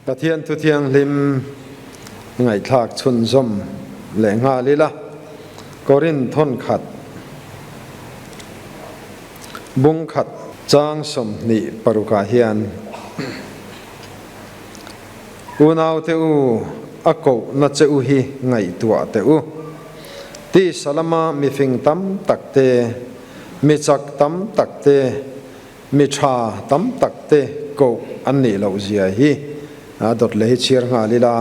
Pathian Thu Thianghlim ngaihthlak chhunzawm leh nghal ila, Korin thawnkhat bung khat chang 26 ah hian Unaute u, a kohna che u hi ngaihtuah teh u. Tisa lama mifing tam tak te, mi chak tam tak te, Mi tha tam tak te koh an nih loh zia hi a dawt leh hi chhiar nghal ila,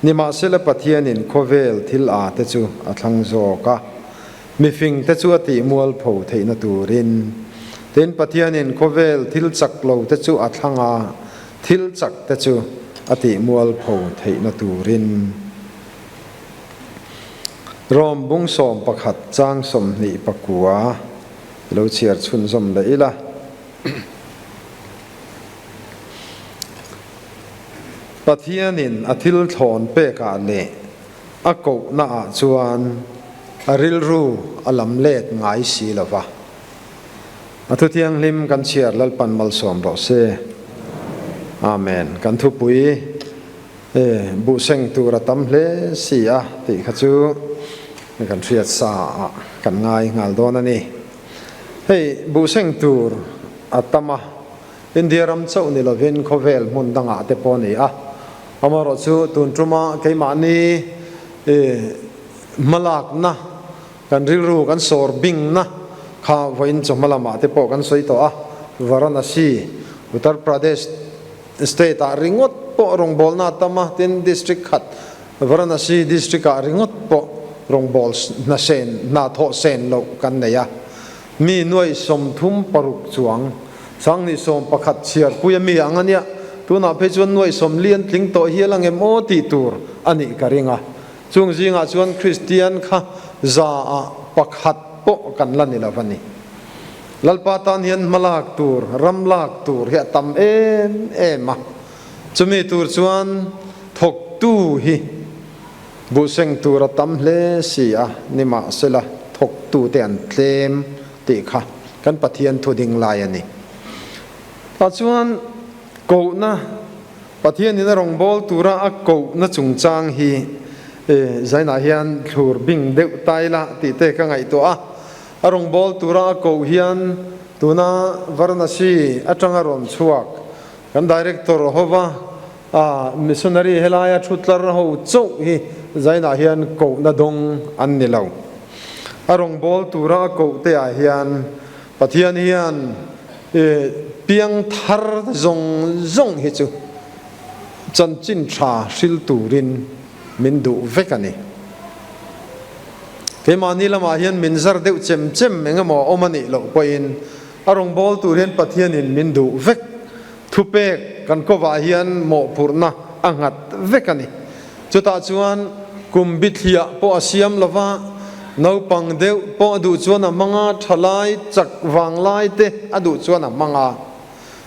nimahsela Pathianin khawvel thil a te chu a thlang zawk a, mifing te chu a tih mualpho theihna turin. Tin, Pathianin khawvel thil chak lo te chu a thlang a, thil chak te chu a tih mualpho theihna turin. Rom bung 11 chang 29. I lo chhiar chhunzawm leh ila. Pathianin a thil thlawn pekah leh a kohnaah chuan a rilru a lam let ngai si lo va. A thu thianghlim kan chhiar Lalpan malsawm rawh se. Amen. Kan thupui e buhseng tur a tam hle si a tih kha chu kan hriat sa ah kan ngai nghal dawn a ni. Hei buhseng tur a tam a, India ram chauh ni lovin khawvel hmun dangah te pawh a ni a. Amaherawh chu tun tuma keimahni hmalakna kan rilru kan sawr bingna kha vawiin chawhma lamah te pawh kan sawi tawh a, Varanasi, Uttar Pradesh, State ah ringawt pawh rawngbawlna a tam a, tin district khat Varanasi district ah ringawt pawh rawngbâwl hna sen hna thawh sen loh kan nei a. Mi nuai 36 chuang 2011 chhiarpui a mi ang a nia, tunah phei chuan nuai 40 an tling tawh hial ang em aw tih tur a nih ka ring a. Chung zingah chuan Kristian kha za ah pakhat pawh kan la ni lo a ni. Lalpa tan hian hma lak tur, ram lak tur hi a tam em em a. Chumi tur chuan thawktu hi buhseng tur a tam hle si a, nimahsela thawktute an tlem tih kha kan Pathian thu ding lai a ni. Tah chuan kohna, Pathianin a rawngbâwl tura a kohna chungchang hi zainah hian thlur bing deuh ta ila tih te ka ngaihtuah a. A rawngbâwl tura a koh hian tuna Varanasi aṭanga rawn chhuak kan Director hova a missionary helaia thu tlar ho chauh hi zainah hian kohna dawng an ni lo. A rawngbâwl tura a koh te ah hian Pathian hian piang thar zawng zawng hi chu chanchin ṭha hril turin min duh vek a ni. Keimahni lamah hian min zar deuh chem chem eng emaw a awm a nih loh pawhin a rawngbâwl tur hian Pathianin min duh vek. Thupek kan kovah hian mawhphurhna a nghat vek a ni. Chutah chuan kum bithliah pawh a siam lo va, naupang deuh pawh a duh chuan a hmang a, thalai chak vanglai te a duh chuan a hmang a.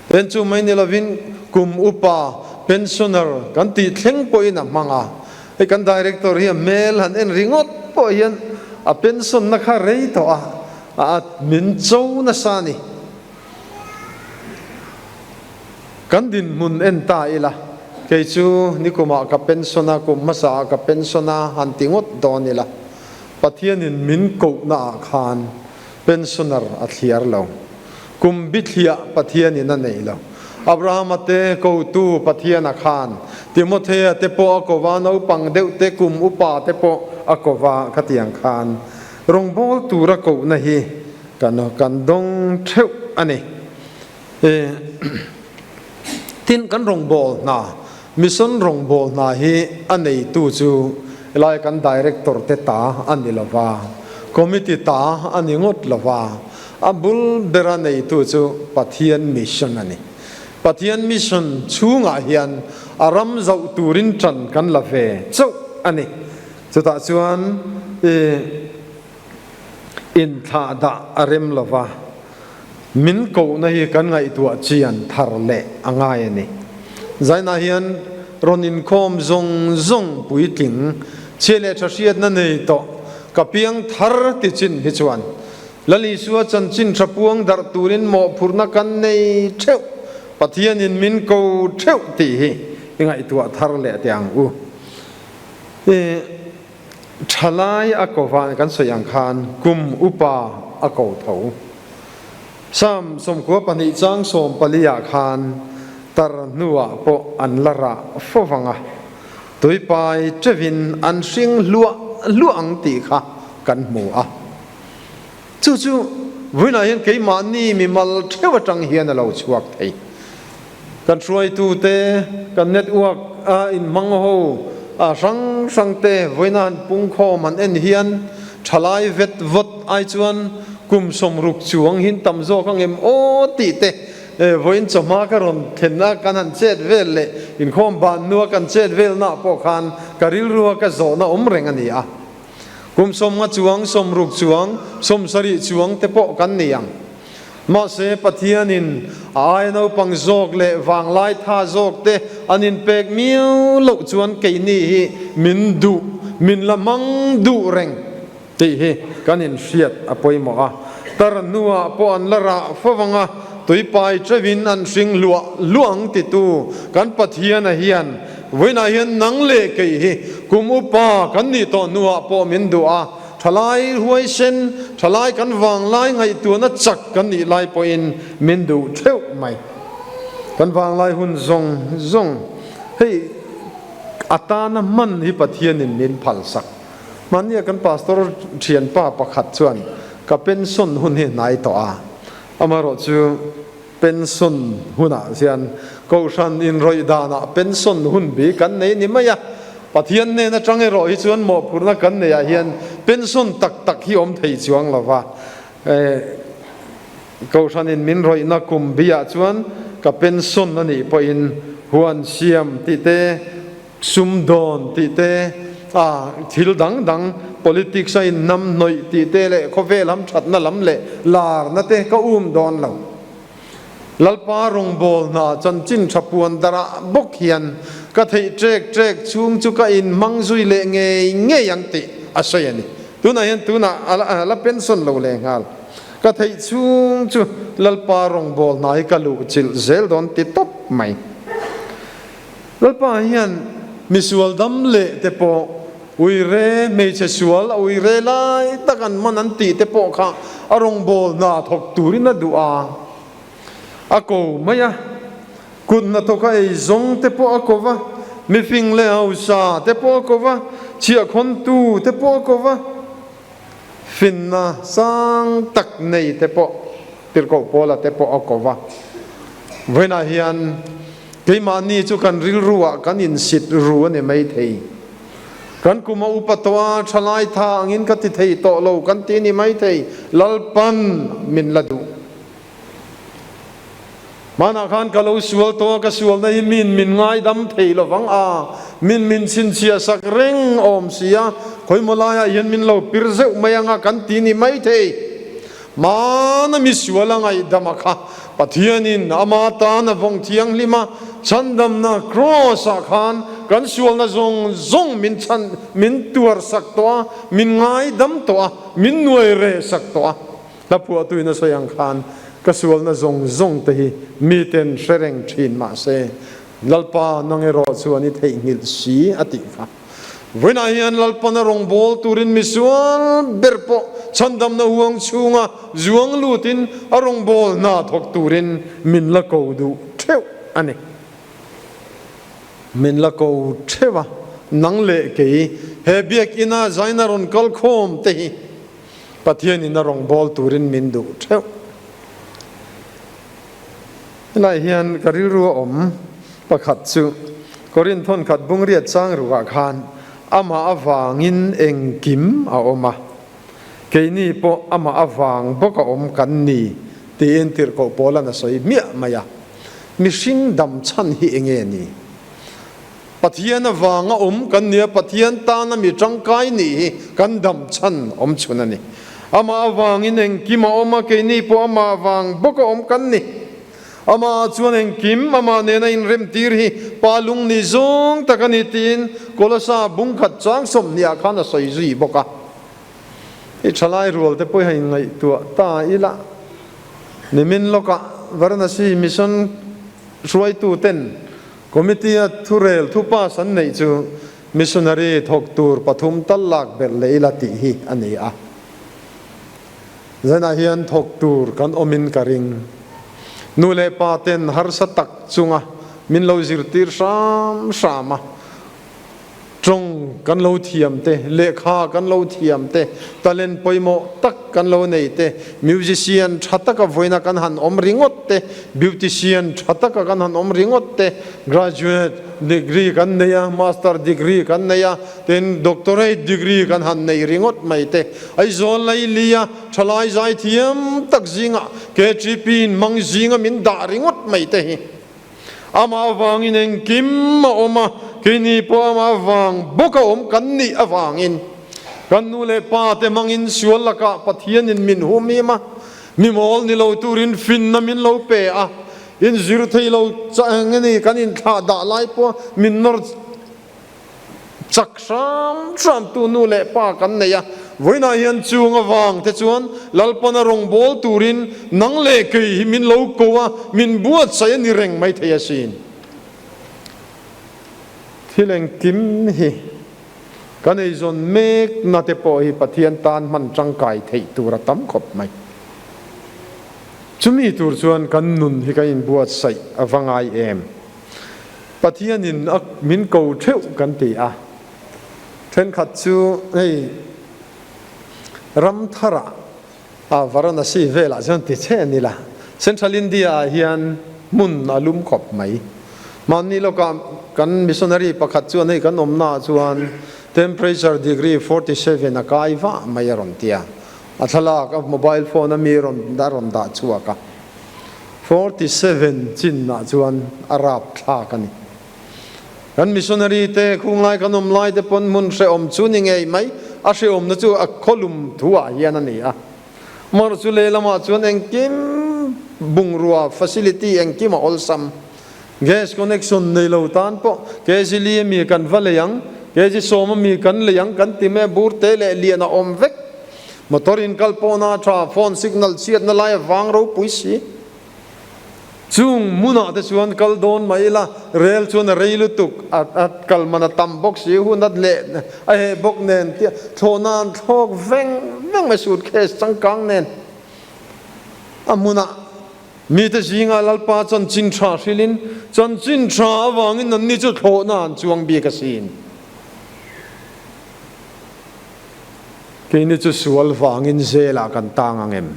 Pen chu mai ni lovin kum upa, pensioner, kan tih thleng pawhin a hmang a. Hei kan director hi a hmel han en ringawt pawh hian a pension na kha rei tawh a, a min cho nasa a ni. Kan dinhmun en ta ila, kei chu nikumah ka pension a, kum hmasaah ka pension a han ti ngawt dawn ila, Pathianin min kohna ah khan pensioner a thliar lo. Kum bithliah Pathianin a nei lo. Abrahama te kotu Pathiana khan Timothea te pawh a ko va, naupang deuh te kum upa te pawh a ko va khatiang khan rawngbâwl tura kohna hi kan kan dawng theuh a ni. Tin, kan rawngbâwl hna, mission rawngbâwl hna hi a neitu chu helai kan director te ta a ni lo va, committee ta a ni ngawt lo va, a bul bera neitu chu Pathian mission a ni. Pathian mission chhungah hian a ram zauh turin ṭan kan la ve chauh a ni. Chutah chuan i. Inthlah dah a rem lo va, min kohna hi kan ngaihtuah chian thar leh a ngai a ni. Zainah hian rawn inkhawm zawng zawng puitling, chhia leh tha hriatna nei tawh ka piang thar ti chin hi chuan Lal Isua chanchin tha puang darh turin mawhphurhna kan nei theuh, Pathianin min ko theuh tih hi. I ngaihtuah thar leh teh ang u. I thalai a ko van kan sawi ang khan kum upa a ko tho. Psalm 92 chang 14 ah khan tar hnuah pawh an la rah fo vang a, tuipai teuhin an hring hluah hluah ang tih kha kan hmu a. Chu chu vawiinah hian keimahni mimal theuh atang hian a lo chhuak thei. Kan hruaitute, kan network a inhmang ho hrang hrangte vawiina han pungkhawm han en hian thalai vet vawt ai chuan kum 60 chuang hin tam zawk ang em aw tih te vawiin chawhma ka rawn thlen a, kan han chet vel leh inkhawm ban hnua kan chet velnaah pawh khan ka rilrua ka zawhna awm reng a ni a. Kum 50 chuang, 60 chuang, 70 chuang te pawh kan ni ang. Mahse, Pathianin a aia naupang zawk leh vanglai tha zawk te an inpek miau loh chuan keini hi min duh, min la hmang duh reng tih hi kan inhriat a pawimawh a. Tar hnuah pawh an la rah fo vang a, tuipai teuhin an hring hluah hluah ang titu kan Pathiana hian Vawiinah hian nang leh kei hi kum upa kan nih tawh hnuah pawh min duh a, thalai huaisen, thalai kan vanglai ngaihtuahna chak kan nih lai pawhin min duh theuh mai. Kan vanglai hun zawng zawng hei atana hman hi Pathianin min phalsak. Hmannia kan pastor thianpa pakhat chuan ka pension hun hi hnai tawh a, amaherawhchu, Pension hunah hian Kohhran inrawih danah pension hun bi kan nei ni mai a, Pathian hnen atang erawh hi chuan mawhphurhna kan neihah hian pension tak tak hi awm thei chuang lo va. Kohhranin min rawihna kum biah chuan ka pension a nih pawhin huan siam tih te, sum dawn tih te, a thil dang dang politics a innam hnawih tih te leh khawvel ham thatna lam leh larna te ka um dawn lo. Lalpa rawngbâwl hna chanchin tha puan darah bawk hian ka theih ṭek ṭek chhung chu ka inhmang zui leh ngei ngei ang tih a sawi a ni. Tunah hian tunah a la pension lo leh nghal. Ka theih chhung chu Lalpa rawngbâwl hna hi ka luhchilh zel dawn ti tawp mai. Lalpa hian misual dam leh te pawh uire, hmeichhe sual a uire lai tak an man an tih te pawh kha a rawngbâwl hna thawk turin a duh a, a ko mai a. Kut hnathawk a ei zawng te pawh a ko va, mifing leh hausa te pawh a ko va, chhiahkhawntu te pawh a ko va, finna sang tak nei te pawh Tirhkoh Paula te pawh a ko va. Vawiinah hian keimahni chu kan rilruah kan insit ru a ni maithei. Kan kum a upa tawh a, thalai tha angin ka ti thei tawh lo kan ti a ni maithei. Lalpan min la duh. Hmanah khan ka lo sual tawh a, ka sualna hi min min ngaidam thei lo vang a, min min chhinchhiah sak reng awm si a, khawimaw laiah hian min lo pir zeuh mai anga kan ti ni maithei. Hmana mi sual a ngaihdam a kha Pathianin ama tan a vawng thianghlim a, chhandamna Kraws ah khan kan sualna zawng zawng min chhan min tuar sak tawh a, min ngaidam tawh a, min nuai reh sak tawh a. Hla phuahtuin a sawi ang khan ka sualna zawng zawng te hi miten hre reng thin mah se Lalpa nang erawh chuan i theihnghilh si a tih kha. Vawiinah hian Lalpana rawngbâwl tûrin misual ber pawh chhandamna huang chhûnga zuang lûtin a rawngbâwl hna thawk tûrin min la ko duh ṭheuh a ni. Min la ko ṭheuh a, nang leh kei he biakina zaina rawn kal khâwm te hi Pathianin a rawngbâwl tûrin min duh ṭheuh. Helai hian ka rilru a awm pakhat chu Korinth thawnkhat bungriat chang ruhah khan amah avangin engkim a awm a, keini pawh amah avang bawk a awm kan ni tiin tirhkoh Paula'n a sawi hmiah mai a. Mihring dam chhan hi enge ni? Pathian avanga awm kan nia, Pathian tana mi tangkai nih hi kan dam chhan awm chhun a ni. Amah avangin engkim a awm a, keini pawh amah avang bawk a awm kan ni. Amah chuan engkim amah nena inremtir hi Pa lung ni zawng tak a ni tiin Kolosa bungkhat chang 20 ah khan a sawi zui bawk a. I thalai rual te pawh hi inngaihtuah ta ila, nimin lawkah Varanasi Mission hruaituten. Committee-a thurel thu pass an neih chu missionary thawk tur pathum tal lak belh leh ila tih hi a ni a. Zanah hian thawk tur kan awmin ka ring. Nu leh pa ten harsa tak chunga min lo zirtir hram hram a. Tawng kan lo thiam te, lehkha kan lo thiam te, talent pawimawh tak kan lo nei te, musician tha taka vawiina kan han awm ringawt te, beautician tha taka kan han awm ringawt te, graduate degree kan nei a, master degree kan nei a, tin doctorate degree kan han nei ringawt mai te, Aizawl Lailia thalai zai thiam tak zingah KTP in mang zinga min dah ringawt mai te hi. Amah avangin engkim a awm a, keini pawh amah avang bawk a awm kan nih avangin kan nu leh pa te hmangin sual lakah Pathianin min humhim a, mi mawl ni lo turin finna min lo pe a, inzir thei lo chang a ni kan inthlah dah lai pawh min nawr Chak hram hram tu nu leh pa kan nei a, vawiinah hian chung avang te chuan Lalpana rawngbâwl turin nang leh kei hi min lo ko a, min buatsaih a ni reng mai thei asin. Thil engkim hi kan eizawn mek na te pawh hi Pathian tan hman tangkai theih tur a tam khawp mai. Chumi tur chuan kan nun hi kan inbuatsaih a va ngai em? Pathianin a min ko theuh kan ti a, thenkhat chu hei ram tharah a Varanasi velah chuan ti che an ila, Central India ah hian hmun a lum khawp mai. Mahni lawkah kan missionary pakhat chuan hei kan awmna ah chuan temperature degree 47 a kai vah mai a rawn ti a, a thlalak a mobile phone a mi rawn a rawn dah chhuak a. 47 chinah chuan a rap thlak a ni. Kan missionary te khunglai kan awm lai te pawn hmun hrehawm chu ni ngei mai, a hrehawmna chu a khawlum thuah hian a ni a. Mar chu lehlamah chuan engkim bungrua facility engkim a awlsam. Gas connection nei lo tan pawh kg li a mi kan va lei ang, kg sawm a mi kan lei ang kan ti mai a, bur te leh lian a awm vek. Motor in kal pawhna a tha, phone signal chhiatna lai a vang ropui si. Chung hmunah te chuan kal dawn mai ila, rel chuan a rei lutuk, a kal man a tam bawk si, hun a leh a heh bawk nen tia thlawhna an thlawk veng veng mai suitcase changkang nen. A hmunah mite zingah Lalpa chanchin tha hrilhin, chanchin tha avangin anni chu thlawhna an chuang bik asin. Keini chu sual vangin zelah kan tang ang em?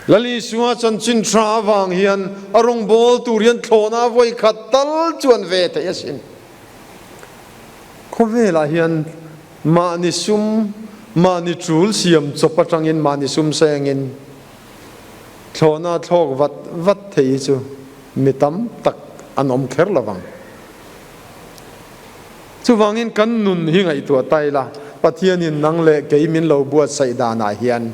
Lal Isua chanchin tha avang hian a rawngbâwl tur hian thlawhna vawi khat tal chuan ve theih asin. Khawvelah hian mahni sum, mahni ṭul siam chawp aṭangin mahni sum sengin thlawhna thlawk vat vat thei hi chu mi tam tak an awm kher lo vang. Chuvangin kan nun hi ngaihtuah ta ila, Pathianin nang leh kei min lo buatsaih danah hian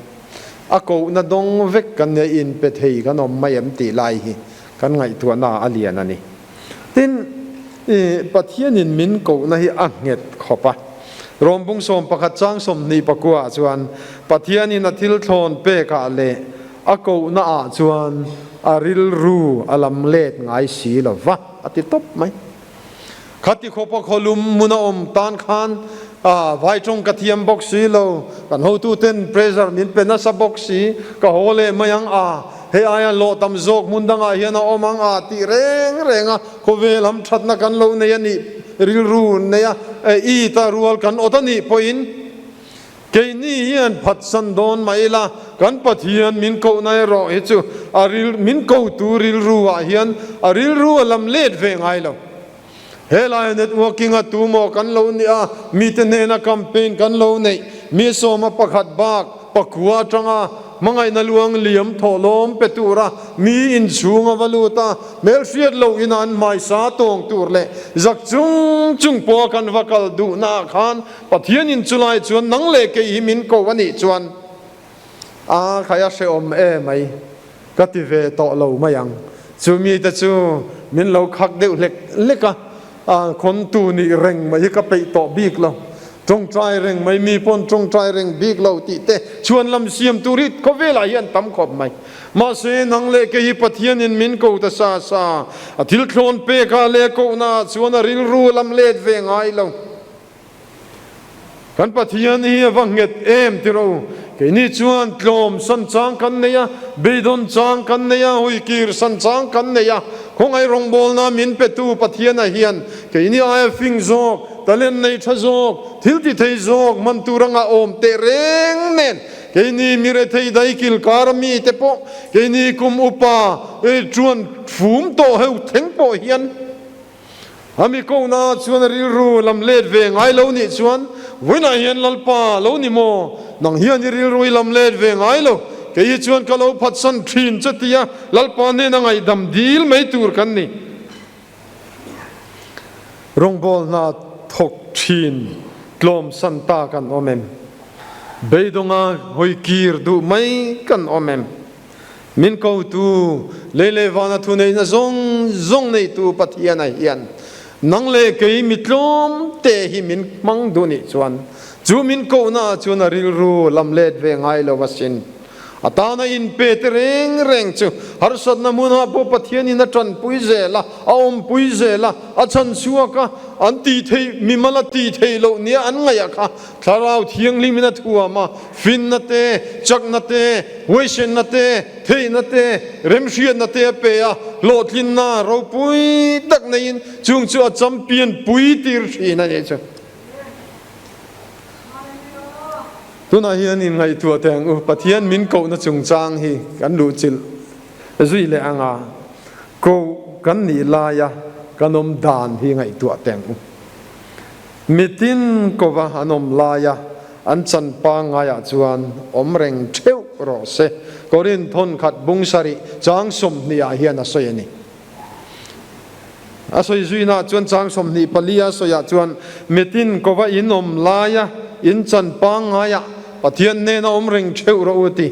a kohna dawng vek kan nia inpe thei kan awm mai em tih lai hi kan ngaihtuahna a lian a ni. Tin, Pathianin min kohna hi a nghet khawp a. Rawmbung 11 chang 29 ah chuan Pathianin a thil thlawn pekah leh a kohna ah chuan a rilru a lam let ngai si lo va a ti tawp mai. Khati khawpa khawlum hmun a awm tan khan vai tawng ka thiam bawk si lo, kan hotuten pressure min pe nasa bawk si, ka haw leh mai ang a, hei aia hlawh tam zawk hmun dangah hian a awm ang a tih reng reng a, khawvel ham thatna kan lo nei a nih rilru nei a, i ta rual kan awt a nih pawhin keini hian phatsan dawn mai ila, kan Pathian min kohna erawh hi chu a ril min kotu rilru ah hian a rilru a lam let ve ngai lo. Helaia networking a tu maw kan lo nih a, mite hnena campaign kan lo neih, mi sawma pakhat bak pakua atanga hmangaihna luang liam thawhlawm pe tura mi inchhung a va lut a, hmelhriat loh in an hmaisa tawng tur leh zak chung chung pawha kan va kal duhna ah khan Pathianin chulai chuan nang leh kei hi min ko a nih chuan a khai a hrehawm e mai ka ti ve tawh lo mai ang. Chu mite chu min lo khak deuh hlek hlek a, a khawntu nih reng mai hi ka peih tawh bik lo. Tawngtai reng mai mi pawn tawngtai reng bik lo tih te chhuan lam siam tur hi khawvelah hian tam khawp mai. Mahse nang leh kei hi Pathianin min ko ta sa sa, a thil thlawn pekah leh kohnaah chuan a rilru lam let ve ngai lo. Kan Pathian hi a va nghet em ti ro. Keini chuan tlawm san chang kan nei a, beidawn chang kan nei a, hawikir san chang kan nei a. Khawngaih rawngbawlna min petu Pathiana hian keini aia fing zawk, talent nei tha zawk, thil ti thei zawk hman tur anga awm teh reng nen keini mi rethei daikil kar ami te pawh keini kum upa chuan fum tawh heu thleng pawh hian Ami kohna chuan a rilru lam let ve ngai lo nih chuan, Vawiinah hian Lalpa lo ni maw? Nang hian i rilru i lam let ve ngai lo. Kei hi chuan ka lo phatsan thin che tia Lalpa hnena ngaihdam dil mai tur kan ni. Rawngbawlna thawk thin tlawmsan ta kan awm em? Beidawnga hawi kir duh mai kan awm em? Min kotu, lei leh vana thuneihna zawng zawng neitu Pathiana hian nang leh kei mi tlawm te hi min hmang duh nih chuan chu min kohna ah chuan a rilru lam let ve ngai lo asin. A tana inpe te reng reng chu harsatna hmunah pawh Pathianin a tanpui zel a, a awmpui zel a, a chhan chhuak a, an tih theih mimal a tih theih loh nia an ngaih ah kha Thlarau Thianghlimin a thuam a, finna te, chakna te, huaisenna te, theihna te, remhriatna te a pe a, hlawhtlinna ropui tak neiin chung chu a champion pui tir thin a nih chu. Tunah hian inngaihtuah teh ang u, Pathian min kohna chungchang hi kan luhchilh zui leh ang a, koh kan nih laia kan awm dan hi ngaihtuah teh ang u. Mitin kova an awm laia an chan pangngaiah chuan awm reng theuh rawh se, Korinth thawnkhat bung sarih chang sawmhnihah hian a sawi a ni. A sawi zuinaah chuan chang 24 a sawiah chuan, Mitin kova in awm laia in chan pangngaiah Pathian hnena awm reng theuh rawh u ti.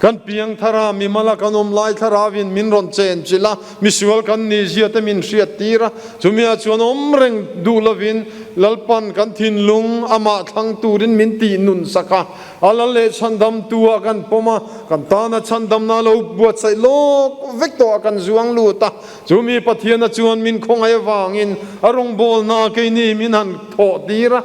Kan piang thar a, mimala kan awm lai thlarauin min rawn chen chilh a, misual kan ni zia te min hriat tir a, chumia chuan awm reng duh lovin Lalpan kan thinlung amah thlang turin min tih nun sak a, a lal leh chhandamtu ah kan pawm a, kan tana chhandamna lo buatsaih lawk vek tawh ah kan zuang lut a, chumi Pathiana chuan min khawngaih avangin a rawngbawlna keini min han thawh tir a.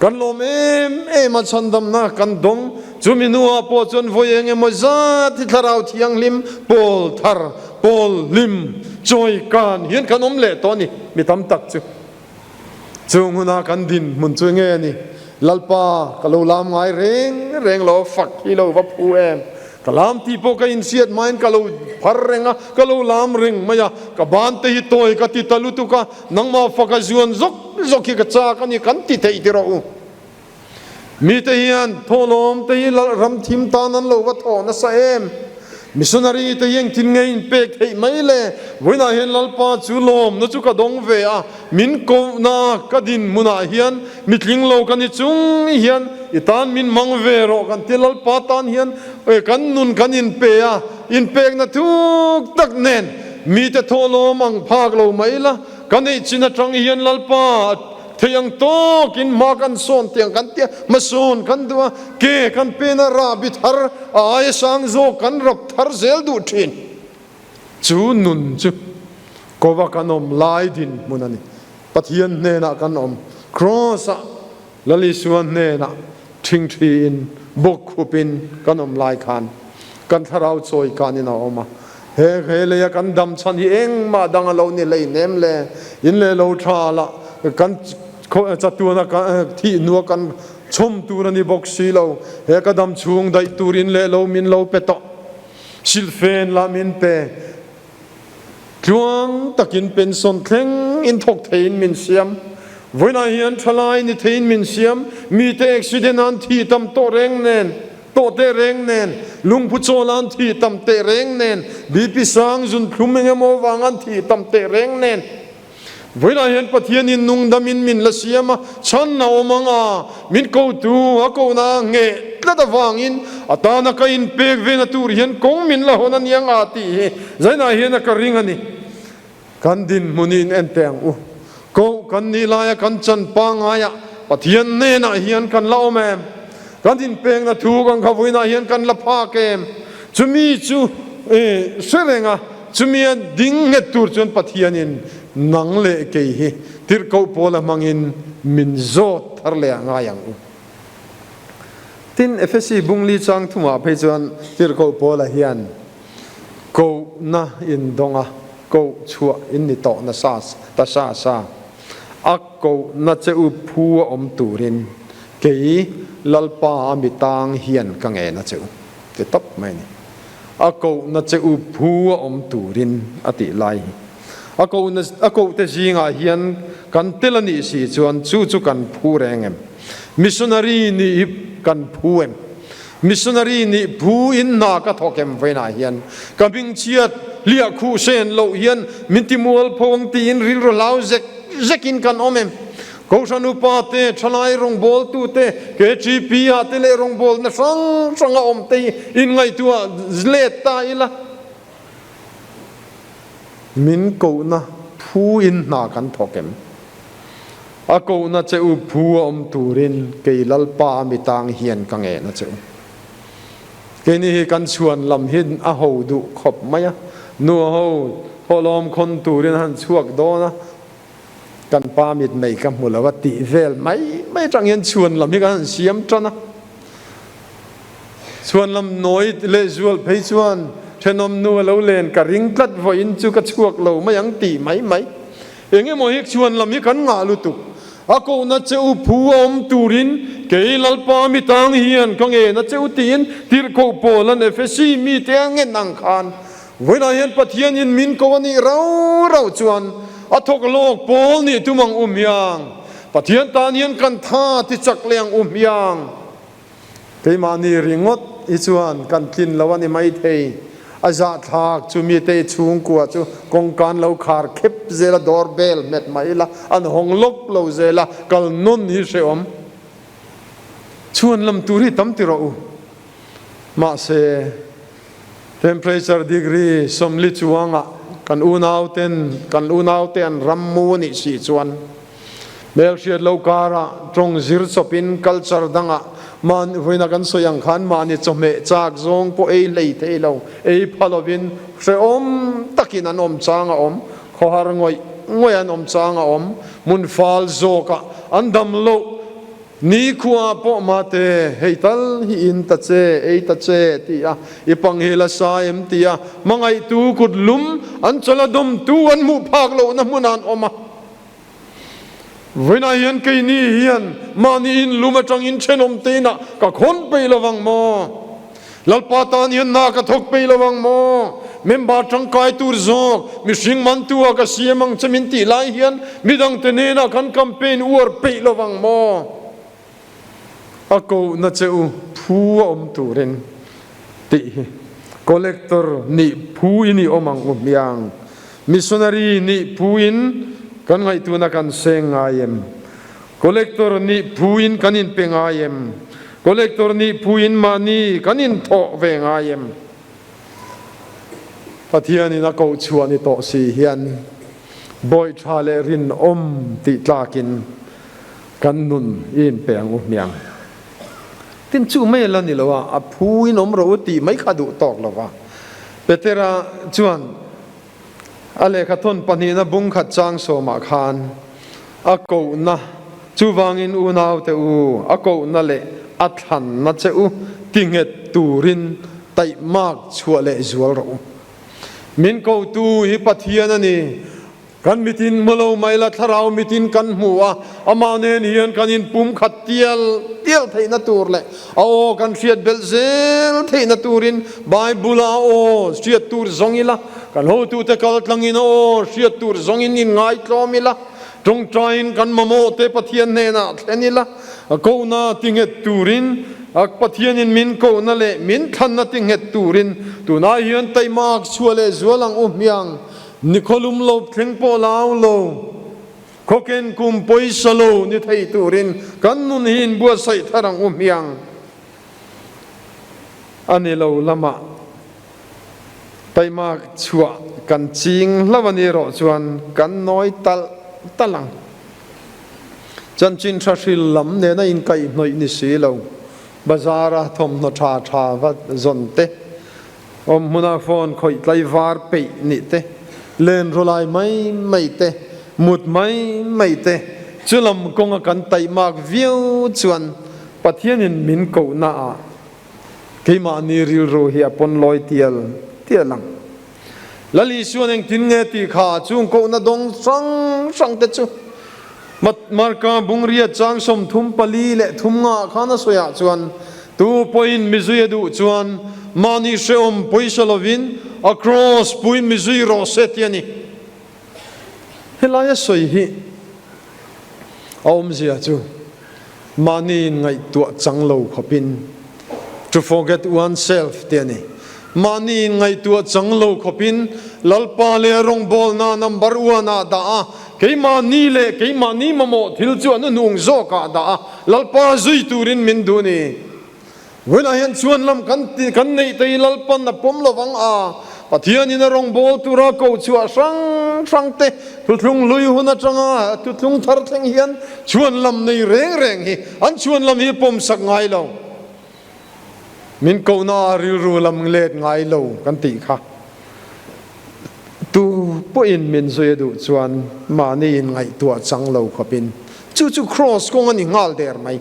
Kan lawm em em a, chhandamna kan dawng. Chumi hnuah pawh chuan vawi eng emaw zat hi Thlarau Thianghlim pawl thar, pawl hlim, chawi kan hian kan awm leh tawh a ni, mi tam tak chu. Chung huna kan dinhmun chu nge ni? Lalpa, ka lo lam ngai reng reng lo, fak hi lo va phu em? Ka lam tih pawh ka inhriat hmain ka lo phar reng a, ka lo lam reng mai a, ka ban te hi tawi ka ti ta lutuk a, Nangmah faka zuan zawk zawk hi ka chak a ni kan ti theih ti rawh u. Mite hian thawhlawm te hi ram thim tan an lo va thawh nasa em? Missionary te hi engtin nge in pek theih mai le? Vawiinah hian Lalpa chu lawmna chu ka dawng ve a, min kohna ka dinhmunah hian mitling lo ka ni chung hian i tan min hmang ve rawh kan ti. Lalpa tan hian kan nun kan inpe a, inpekna thuk tak nen Mite thawhlawm ang phak lo mai la, ka neih chin atang hian Lalpa thei ang tawkin hma kan sawn tiang kan tia, hmasawn kan duh a, ke kan pen a rahbi thar a aia sang zawk kan rap thar zel duh thin. Chu nun chu kova kan awm lai dinhmun a ni. Pathian hnenah kan awm, Kraws-ah Lal Isua hnenah ṭhingṭhiin bawk khupin kan awm lai khan kan thlarau chawi kanin a awm a. He he leia kan dam chhan hi engmah dang a lo ni hleinem le, in leh lo tha lah kan chatuana thih hnua kan chhawm tur a ni bawk si lo. He ka dam chhung daih tur in leh lo min lo pe tawh, silhfen lah min pe, Tluang takin pension thleng in thawk theiin min siam. Vawiinah hian thalai ni theiin min siam. Mite accident an thi tam tawh reng nen, tawh teh reng nen, lungphu chawl an thi tam teh reng nen, BP sang zun thlum eng emaw vang an thi tam teh reng nen. Vawiinah hian Pathianin nungdamin min la siam a, chhan a awm ang a, min kotu a kohna ngheh tlat avangin a tana ka inpek vena tur hian kawng min la hawn a nia nga tih hi zainah hian a ka ring a ni. Kan dinhmunin en teh ang u. Koh kan nih laia kan chan pangaiah Pathian hnenah hian kan la awm em? Kan inpekna thu kan kha vawiinah hian kan la phak em? Chumi chu hre reng a, chumia ding nghet tur chuan Pathianin nang leh kei hi tirhkoh pawla hmangin min zawt thar leh a ngai ang u. Tin, Efesi bungli chang thumah phei chuan tirhkoh pawla hian kohna indawng a, koh chhuah in ni tawh nasa ta sa sa. A kohna che u phu a awm turin kei Lalpa a mi tang hian ka ngen a che u, ti tawp mai a ni. A kohna che u phu a awm turin a tih lai hi. A kohna a kohte zingah hian kan tel a nih si chuan chu chu kan phu reng em? Missionary nih hi kan phu em? Missionary nih phu in hna ka thawk em vawiinah hian ka hmingchhiat hliah khuh sen loh hian min ti mualpho ang tiin rilru hlau zek zekin kan awm em? Kohhran upa te, thalai rawngbawltu te, KTP ah te leh rawngbawlna hrang hrang a awm te hi inngaihtuah let ta ila min kohna phu in hna kan thawk em? A kohna che u phu a awm turin kei Lalpa a mi tang hian ka ngen a che u. Keini hi kan chhuan lam hi a ho duh khawp mai a, nu ho thawhlawm khawn turin a han chhuak dawn a, kan pa mit mei ka hmu lo a tih vel mai mai atang hian chhuan lam hi kan han siam tan a. Chhuan lam nawi leh zual phei chuan thenawm nu a lo len ka ring tlat vawiin chu ka chhuak lo mai ang tih mai mai. Eng emaw hi chhuan lam hi kan ngah lutuk. A kohna che u phu a awm turin kei Lalpa mi tang hian ka ngen a che u tiin tirhkoh pawl an Efesi mite a ngen ang khan vawiinah hian Pathianin min ko a nih rau rau chuan a thawk lawk pawl nih tum ang u hmiang. Pathian tan hian kan tha ti chak leh ang u hmiang. Keimahni ringawt hi chuan kan tlin lo a ni maithei. A zahthlak chu mite chhungkua chu kawngkan lo khar khep zel a, door bell hmet mai ila, an hawng lawk lo zel a, kal nawn hi hrehawm. Chhuan lam tur hi tam ti rawh u. Mahse, temperature degree 40 chuangah kan unauten kan unaute an ram mu a nih si chuan, Hmelhriat lo karah tawng zir chawpin culture dangah mahni vawiina kan sawi ang khan mahni chawhmeh chak zawng pawh ei hlei thei lo, ei pha lovin hrehawm takin an awm chang a awm, khawhar ngawih ngawih an awm chang a awm, hmun fal zawkah an dam loh nikhua pawh mate hei tal hi in ta che, ei ta che ti a, i pang hi la sa em ti a, hmangaihtu kut lum an chawlh a dawmtu an hmuh phak lohna hmunah an awm a. Vawiinah hian keini hian mahni in lum atangin thenawm te inah ka khawn peih lo vang maw? Lalpa tan hian hna ka thawk peih lo vang maw? Member tangkai tur zawk mihring mantu ah ka siam ang che min tih lai hian midangte hnenah kan campaign uar peih lo vang maw? A kohna che u phu a awm turin tih hi collector nih phu in i awm ang u hmiang. Missionary nih phu in kan ngaihtuna kan seng ngai em? Collector nih phu in kan inpe ngai em? Collector nih phu in mahni kan inthawh ve ngai em? Pathianin a koh chhuah ni tawh si hian bawi tha leh rinawm tih tlakin Kan nun i inpe ang u hmiang. Tin chu mai la ni lo a, a phu in awm rawh u tih mai kha duh tawk lo va. Petera chuan a lehkha thawn pahnihna bung khat chang sawmah khan a kohna, chuvangin unaute u, a kohna leh a thlanna che u ti nghet turin taihmak chhuah leh zual rawh u. Min kotu hi Pathian a ni. Kan mitin hmu lo mai la, thlarau mitin kan hmu a, amah nen hian kan inpum khat tial tial theihna tur leh a aw kan hriat belh zel theihna turin Bible-a a aw hriat tur zawng ila, kan hotute kal tlangin a aw hriat tur zawngin inngaitlawm ila, tawngtaiin kan mamawhte Pathian hnenah thlen ila, a kohna tinghet turin, a Pathianin min kohna leh min thlanna tinghet turin tunah hian taimak chhuah leh zual ang u hmiang. Ni khawlum lo thleng pawh lau lo, khawken kum pawisa lo ni thei turin kan nun hi inbuatsaih thar ang u hmiang. A ni lo lamah taimak chhuah kan ching hlauh a ni erawh chuan kan nawi talh talh ang. Chanchin tha hril lam nena inkaihhnawih ni si lo, bazara thawmhnaw tha tha va zawn te, awm hmuna phone khawih tlaivar peih nih te, len rawlai mai mai te, mut mai mai te, chu lam kawnga kan taihmak viau chuan Pathianin min kohnaah keimahni rilru hi a pawn lawi tial tial ang. Lal Isuan engtin nge tih kha chung kohna dawng hrang hrang te chu Marka bungria chang 34 leh thum nga ah khan a sawi ah chuan tu pawhin mizui a duh chuan mahni hrehawm pawisa lovin a cross puiin mizui rawh se tih a ni. Helai a sawi hi a awmzia chu mahni inngaihtuah chang lo khawpin, to forget oneself, tih a ni. Mahni inngaihtuah chang lo khawpin Lalpa leh rawngbawlna number one ah dah a, keimahni leh keimahni mamawh thil chu an unung zawkah dah a, Lalpa zui turin min duh ni. Vawiinah hian chuan lam kan kan neih te hi Lalpan a pawm lo vang a, Pathianin a rawngbâwl tura ko chhuah hrang hrang te thuthlung hlui hun atanga thuthlung thar thleng hian chuan lam nei reng reng hi an chuan lam hi pawmsak ngai lo. Min kohna a rilru lam let ngai lo kan tih kha. Tu pawhin min zui a duh chuan mahni inngaihtuah chang lo khawpin chu chu Kraws kawng a ni nghal der mai.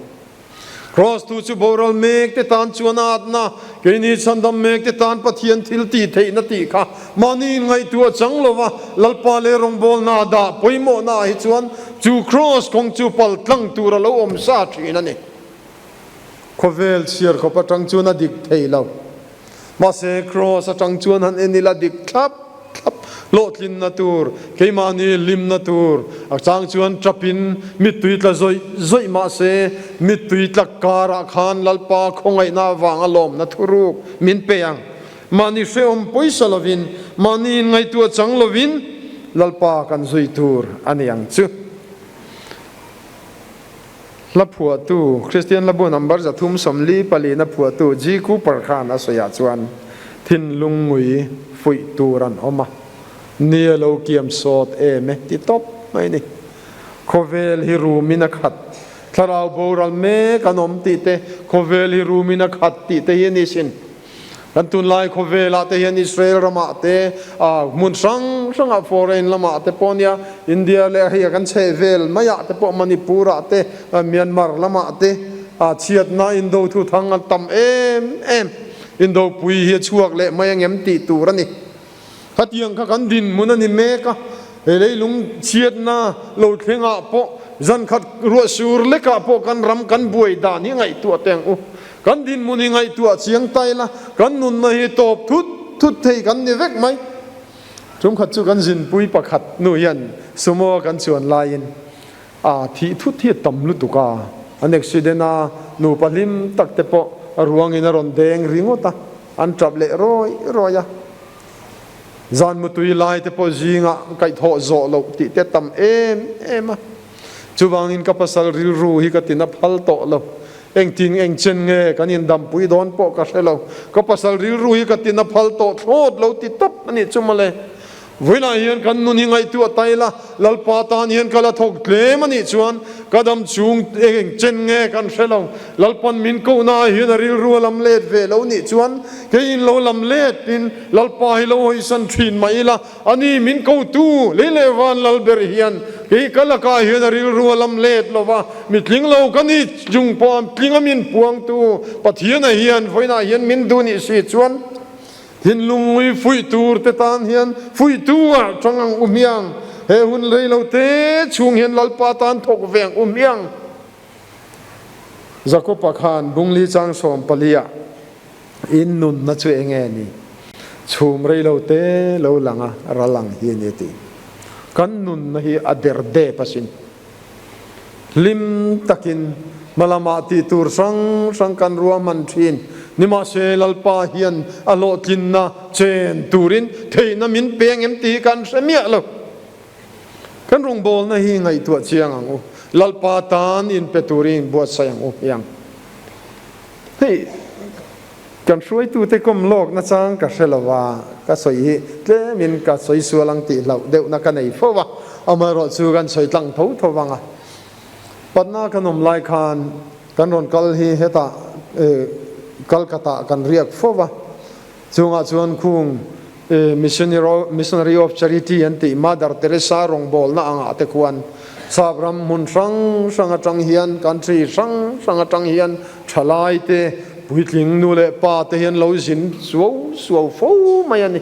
Kraws thu chu boral mek te tan chuan a atna, keini chhandam mek te tan Pathian thil tih theihna tih kha mahni inngaihtuah chang lova Lalpa leh rawngbawlna dah pawimawhna ah hi chuan chu kraws kawng chu pal tlang tur a lo awm sa thin a ni. Khawvel chhiar khawp atang chuan a dik thei lo. Mahse, Kraws atang chuan han en ila dik thlap thlap, hlawhtlinna tur, keimahni hlimna tur, a chang chuan tapin mittui tla zawih zawih mahse, mittui tlak karah khan Lalpa khawngaihna avanga lawmna thuruk min pe ang. Mahni hrehawm pawisa lovin, mahni inngaihtuah chang lovin Lalpa kan zui tur a ni ang chu. Hla phuahtu, Kristian Hlabu number 344 na phuahtu G. Cooper khan a sawiah chuan thinlung ngui fuih tur an awm a, ni a lo kiam sawt em e ti tawp mai ni. Khawvel hi rumin a khat, thlarau boral mek an awm tih te, khawvel hi rumin a khat tih te hi a ni sin. Kan tunlai khawvelah te hian Israel ramah te, hmun hrang hrangah foreign lamah te pawh nia, India leh hei a kan chheh vel maiah te pawh Manipur-ah te, Myanmar lamah te chhiatna indo thu thang a tam em em. Indopui hi a chhuak leh mai angem tih tur a ni. Khatiang kha kan dinhmun a ni mek a, he leilung chhiatna lo thlengah pawh zan khat ruah sur lekah pawh kan ram kan buai dan hi ngaihtuah teh ang u. Kan dinhmun hi ngaihtuah chiang ta ila, kan nunna hi tawp thut thut thei kan ni vek mai. Chungkhat chu kan zinpui pakhat nu hian sumo a kan chuan laiin a thih thut hi a tam lutuk a, an accident a, nupa hlim tak te pawh a ruangin a rawn deng ringawt a, an tap leh rawi rawi a. Zan mutui lai te pawh zingah kaihthawh zawh loh tih te a tam em em a. Chuvangin ka pasal rilru hi ka tina phal tawh lo. Engtin eng chen nge kan indampui dawn pawh ka hre lo. Ka pasal rilru hi ka tina phal tawh thlawt lo ti tawp a nih chu mawle. Vawiinah hian kan nun hi ngaihtuah ta ila, Lalpa tan hian ka la thawk tlem a nih chuan ka dam chung eng chen nge kan hre lo. Lalpan min kohna ah hian a rilru a lam let ve lo nih chuan keiin lo lam let in Lalpa hi lo hawisan thin mah ila, A ni, min kotu lei leh van lal ber hian kei ka lakah hian a rilru a lam let lo va, mi tling lo ka ni chung pawh a tling a min puangtu Pathiana hian vawiinah hian min duh nih si chuan thinlung ngui fuih tur te tan hian fuihtu ah tang ang u hmiang, he hun rei lo te chhung hian Lalpa tan thawk ve ang u hmiang. Jakob-a khan Bungli chang 14 ah In nunna chu eng nge ni? Chhum rei lo te lo lang a, ral ang hi a ni a ti. Kan nunna hi a der dep asin. Hlim takin hma lamah tih tur hrang hrang kan ruahman thin. Nimahse Lalpa hian a hlawhtlinna chen turin theihna min pe ang em tih hi kan hre miah lo. Kan rawngbawlna hi ngaihtuah chiang ang u. Lalpa tan inpe turin inbuatsaih ang u hiang. Hei, kan hruaitute kawm lawk nachang ka hre lo va, ka sawi hi tlemin ka sawi sual ang tih hlauh deuhna ka nei fo va, amaherawhchu kan sawi tlang tho tho vang a. Patna kan awm lai khan kan rawn kal hi hetah Calcutta kan riak fo va, chungah chuan khung Missionary of Charity an tih Mother Teresa rawngbawlna angah te khuan sap ram hmun hrang hrang atang hian country hrang hrang atang hian thalai te puitling nu leh pa te hian lo zin suau suau fo mai a ni.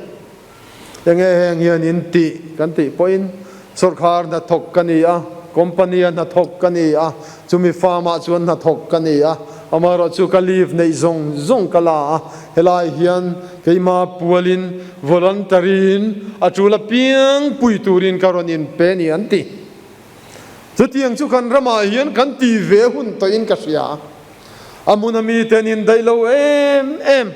Enge heng hian in tih kan tih pawhin sawrkhar hnathawk ka ni a, company a hnathawk ka ni a, chumi farm ah chuan hnathawk ka ni a, amaherawhchu ka leave neih zawng zawng ka la a, helai hian keima pualin voluntary in a tul apiang pui turin ka rawn inpe ni an ti. Chutiang chu kan ramah hian kan ti ve hun tawhin ka hria. A hmun a miten indaih lo em em.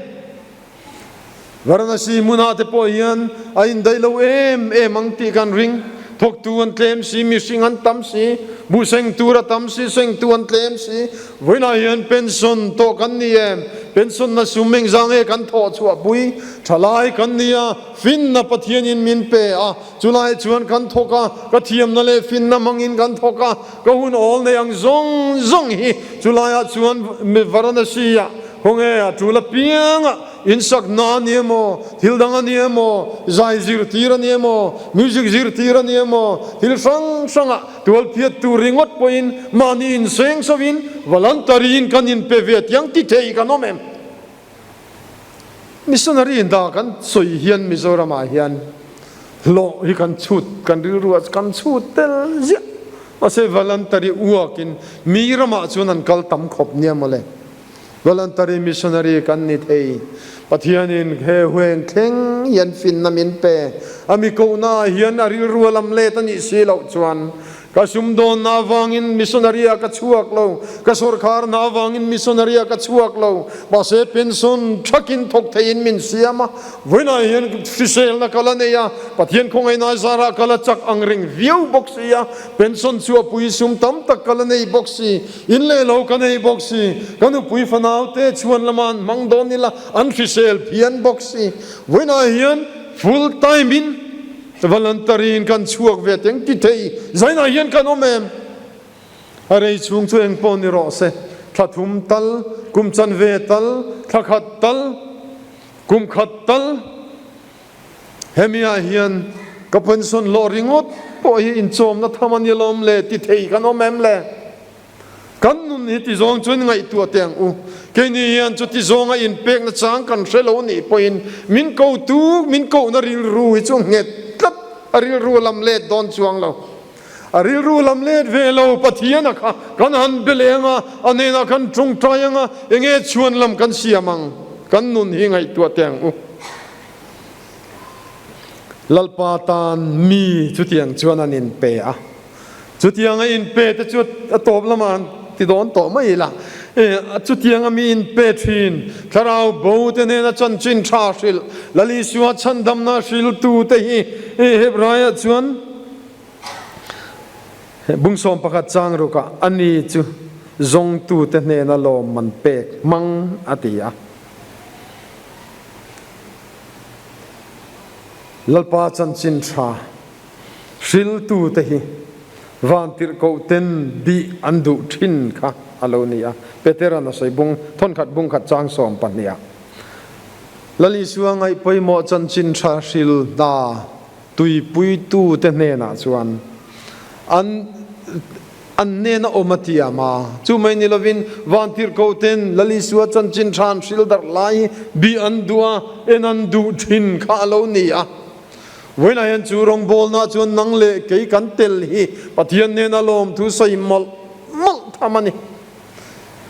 Varanasi hmunah te pawh hian a indaih lo em em ang tih kan ring. Thawktu an tlem si, mihring an tam si, buh seng tur a tam si, sengtu an tlem si. Vawiinah hian pension tawh kan ni em? Pension na sum engzah nge kan thawh chhuah pui? Thalai kan ni a, finna Pathianin min pe a, chulai chuan kan thawk a, ka thiamna leh finna hmangin kan thawk a, ka hun awl nei ang zawng zawng hi chulaiah chuan Varanasi-ah Khawnge a tul apianga insakna a ni emaw, thil dang a ni emaw, zai zirtir a ni emaw, music zirtir a ni emaw, thil hrang hrangah tual phiat tur ringawt pawhin mahni inseng sawiin voluntary-in kan inpe ve tiang ti thei kan awm em? Missionary indah kan sawi hian Mizoramah hian hlawh hi kan chhut, kan rilru ah kan chhut tel ziah. Mahse voluntary uakin mi ramah chuan an kal tam khawp nia mawle. Voluntary missionary kan ni thei. Pathianin he hueng thleng hian finna min pe. A mi kohna ah hian a rilru a lam let a nih si loh chuan ka sumdawnna avangin missionary ah ka chhuak lo, ka sawrkharna avangin missionary ah ka chhuak lo, mahse pension thakin thawk theiin min siam a, vawiinah hian hriselna ka la nei a, Pathian khawngaihna zarah ka la chak ang reng viau bawk si a, pension chu a pui sum tam tak ka la nei bawk si. In leh lo ka nei bawk si, ka nupui fanau te chhuan lama an hmang dawn ila an hrisel phian bawk si. Vawiinah hian full time in voluntary in kan chhuak ve teng ti thei zainah hian kan awm em? A rei chhung chu eng pawh ni rawh se, thla thum tal, kum chanve tal, thla khat tal, kum khat tal, Hemi ah hian ka pension hlawh ringawt pawh hi inchawmna tham a ni lawm le ti thei kan awm em le? Kan nun hi ti zawng chuan ngaihtuah teh ang u. Keini hian chuti zawnga inpekna chang kan hre lo nih pawhin min kotu, min kohna rilru hi chu nghet tlat a rilru a lam let dawn chuang lo. A rilru lam let ve lo Pathiana kha kan han be leh ang a, a hnenah kan tawngtai ang a, enge chhuan lam kan siam ang? Kan nun hi ngaihtuah teh ang u. Lalpa tan mi chutiang chuan an inpe a, chutiang a inpe te chu a tawp lamah an ti dawn tawh mai ila, chutiang a mi inpe thin thlarau bo te nena chanchin tha hrilh, Lal Isua chhandamna hriltu te hi Hebraiah chuan bungsawm pakhat chang rukah a ni chu zawngtute hnena lawmman pek hmang a ti a. Lalpa chanchin tha hriltute hi vantirhkoh ten bih an duh thin kha a lo ni a, Petera'n a sawi bung thawnkhat bungkhat chang 12 ah. Lal Isua ngaih pawimawh chanchin tha hril hna tuipuitute hnenah chuan an An hnena awm a tiam a, chu mai ni lovin vantirhkoh ten Lal Isua chanchin tha an hril darh lai hi bih an duh a, en an duh thin kha a lo ni a. Vawiinah hian chu rawngbawlna chuan nang leh kei kan tel hi Pathian hnena lawmthu sawi mawlh mawlh tham a ni.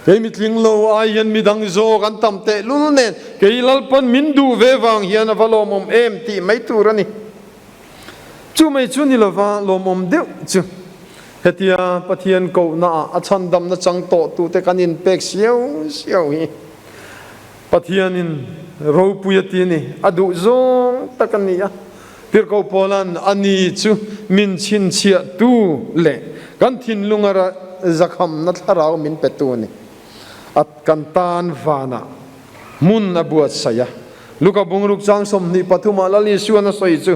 Kei mitling lo ai hian midang zawk an tam tehlul nen kei Lalpan min duh ve vang hian a va lawmawm em tih mai tur a ni. Chu mai chu ni lova lawmawm deuh chu hetia Pathian kohna ah a chhandamna chang tawh tute kan inpek siau siau hi Pathianin ropui a ti a ni, a duh zawng tak a ni a. Tirhkoh Paula'n a ni chu min chhinchhiah tu leh kan thinlunga zakhamna thlarau min petu a ni. A kan tan vanah hmun a buatsaih a. Luka bungruk chang 23 ah Lal Isuan a sawi chu.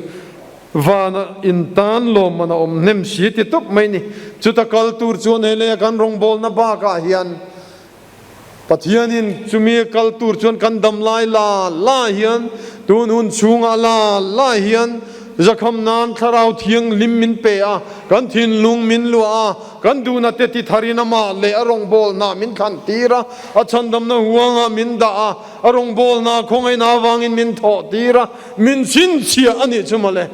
Vana in tan lawmman a awm hnem si ti tawp mai ni. Chuta kal tur chuan he leia kan rawngbawlna bakah hian Pathianin chumi kal tur chuan kan dam lai la la hian tun hun chhungah la la hian zakham nan Thlarau Thianghlim min pe a, kan thinlung min luah a, kan duhna te ti tharin amah leh a rawngbawlna min thlan tir a, a chhandamna huangah min dah a, a rawngbawlna khawngaihna avangin min thawh tir a, min chhinchhiah a nih chu mawle.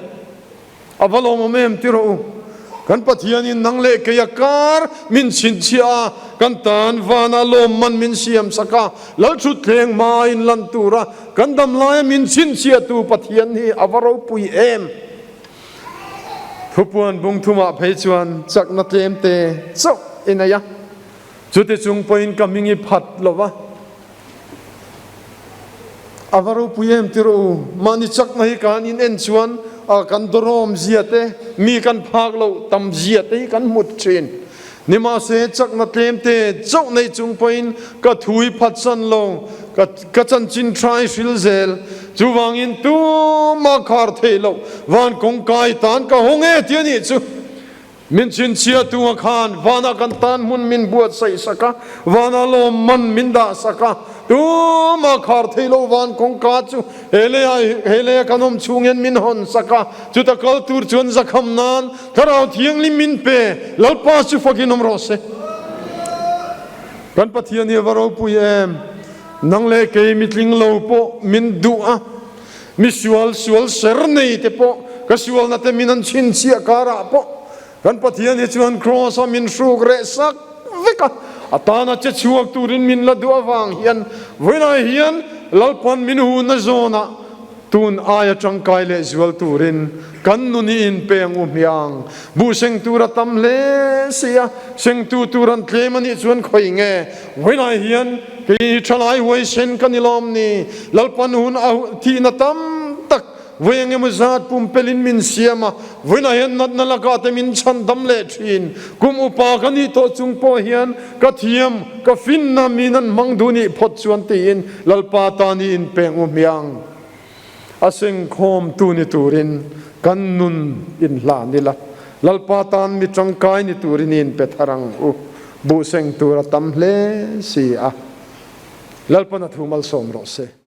A va lawmawm em ti rawh u. Kan Pathianin nang leh kei a kar min chhinchhiah a, kan tan vana lawmman min siam sak a, Lalthutthleng hmain lan tura kan dam laia min chhinchhiahtu Pathian hi a va ropui em. Thupuan bung thumah phei chuan chakna tlem te chauh i nei a, chuti chung pawhin ka hming i phat lo va. A va ropui em ti rawh u, mahni chakna hi kan in en chuan a kan dawrawm zia te, mi kan phak loh tam zia te hi kan hmu thin. Nimahse chakna tlem te chauh nei chung pawhin ka thu hi phatsan lo, ka ka chanchin tha hi hril zel. Chuvangin tumah khar theih loh van kawngkai tan ka hawng e ti a nih chu. Min chhinchhiah tunga khan vanah kan tan hmun min buatsaih sak a, vanah lawmman min dah sak a, tumah khar thei lo van kawngka chu he leiah he leia kan awm chhung hian min hawn sak a, chuta kal tur chuan zakham nan Thlarau Thianghlim min pe, Lalpa chu fakin awm rawh se. Kan Pathian hi a va ropui em, nang leh kei mitling lo pawh min duh a, Mi sual sual ser nei te pawh ka sualna te min an chhinchhiah karah pawh kan Pathian hi chuan Kraws a min hruk reh sak vek a, a tana che chhuak turin min la duh avang hian vawiinah hian Lalpan min hunna zawnah tun aia tangkai leh zual turin kan nun hi inpeng u hmiang. Buh seng tur a tam hle si a, sengtu tur an tlem a nih chuan khawi nge vawiinah hian Kei hi thalai huaisen ka ni lawm ni, Lalpan hun a thihna tam tak vawi eng emaw zat pumpelin min siam a, vawiinah hian natna lakah te min chhan dam leh thin. Kum upa ka nih tawh chung pawh hian ka thiam, ka finna min an hmang duh nih phawt chuan tiin Lalpa tan i inpeng u hmiang. A sengkhawmtu ni turin kan nun inhlan ila, Lalpa tan mi tangkai ni turin i inpe thar ang u. Buhseng tur a tam hle si a, Lalpan a thu malsawm rawh se.